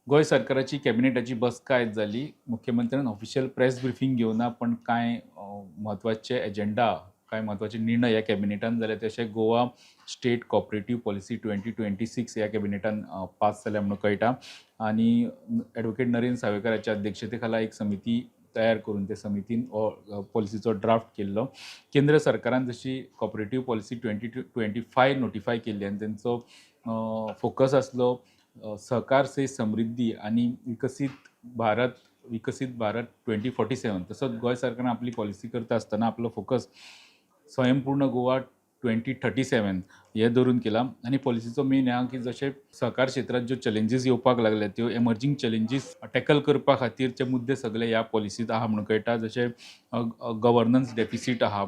गोंय सरकाराची कॅबिनेटाची बसका आयज जाली. मुख्यमंत्र्यान ऑफिशियल प्रेस ब्रिफींग घेवना, पण कांय म्हत्वाचे एजेंडा, कांय म्हत्वाचे निर्णय ह्या कॅबिनेटान जाले. तशें Goa State Cooperative Policy 2026 ह्या कॅबिनेटान पास जाल्या म्हणून कळटा आनी एडवोकेट नरेंद्र सावयकाराच्या अध्यक्षते खाला एक समिती तयार करून ते समितीन हो पॉलिसीचो ड्राफ्ट केल्लो. केंद्र सरकारान जशी Cooperative Policy 2025 notify केल्ली आनी तेंचो फोकस आसलो सहकार से समृद्धी आनी विकसीत भारत, विकसीत भारत 2047, तसोच गोंय सरकारान आपली पॉलिसी करता आसतना आपलो फोकस स्वयंपूर्ण गोवा 2037 हे धरून केला. आनी पॉलिसीचो मेन आहा की जशें सहकार क्षेत्रांत ज्यो चॅलेंजीस येवपाक लागल्या, त्यो एमर्जींग चॅलेंजीस टॅकल करपा खातीरचे मुद्दे सगळे ह्या पॉलिसींत आहा म्हणून कळटा. जशें गव्हर्नन्स डेफिसीट आहा,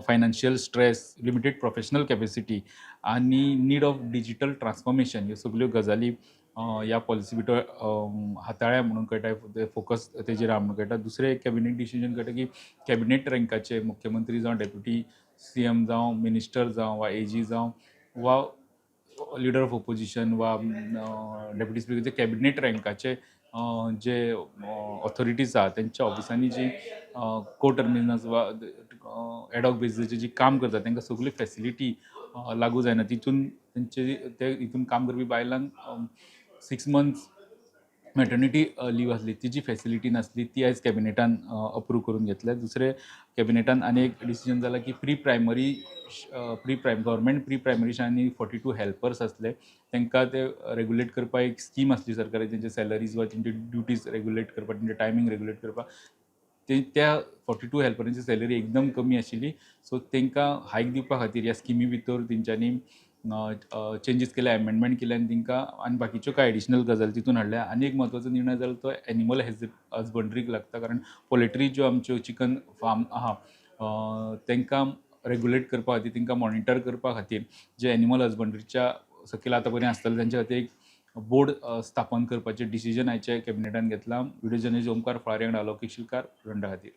financial stress, limited professional capacity आनी नीड ऑफ डिजिटल ट्रान्सफॉर्मेशन, ह्यो सगल्यो गजाली ह्या पॉलिसी भितर हाताळ्या म्हणून कळटा, फोकस तेजेर आहा म्हणून कळटा. दुसरें कॅबिनेट डिसिजन कळटा की कॅबिनेट रँकाचे मुख्यमंत्री जावं, डेप्युटी सीएम जावं, मिनिस्टर जावं वा एजी जावं वा लिडर ऑफ ओपोजिशन वा डेप्युटी स्पिकर, कॅबिनेट रँकाचे जे ऑथॉरिटीज आहा, तेंच्या ऑफिसांनी जी को टर्मिनस वा एडॉक बेजीसचेर जी काम करता, तांकां सगल्यो फॅसिलिटी लागू जायना. तितून तेंचे ते हितून काम करपी बायलांक 6 मंथ्स मॅटर्निटी लीव आसली, तिजी फॅसिलिटी नासली, ती आयज कॅबिनेटान अप्रूव करून घेतल्या. दुसरें कॅबिनेटान आनी एक डिसिजन जाला की pre primary pre prime government pre primary शाळांनी 42 हेल्पर्स आसले, तांकां ते रेगुलेट करपाक एक स्कीम आसली सरकारी, तेंचे सॅलरीज वा तेंचे ड्युटीज रेगुलेट करपाक, तेंचे टायमींग रेगुलेट करपाक. ते त्या 42 हेल्परांची सॅलरी एकदम कमी आशिल्ली, सो तांकां हायक दिवपा खातीर ह्या स्किमी भितर तेंच्यांनी चेंजीस केले, एमेंडमेंट केले आनी तांकां आनी बाकीच्यो कांय एडिशनल गजाली तितून हाडल्या. आनी एक म्हत्वाचो निर्णय जालो तो एनिमल हजबंड्रीक लागता, कारण पोल्ट्री ज्यो आमच्यो चिकन फार्म आहा, तांकां रेगुलेट करपा खातीर, तांकां मॉनिटर करपा खातीर जे एनिमल हजबंड्रीच्या सकयल आतां पर्यंत आसताले, तेंच्या खातीर एक बोर्ड स्थापन करपाचें डिसिजन आयच्या कॅबिनेटान घेतलां. व्हिडिओ जर्नलिस्ट ओमकार फळारी वांगडा अलौकीक शिलकार, प्रेझेंटा खातीर.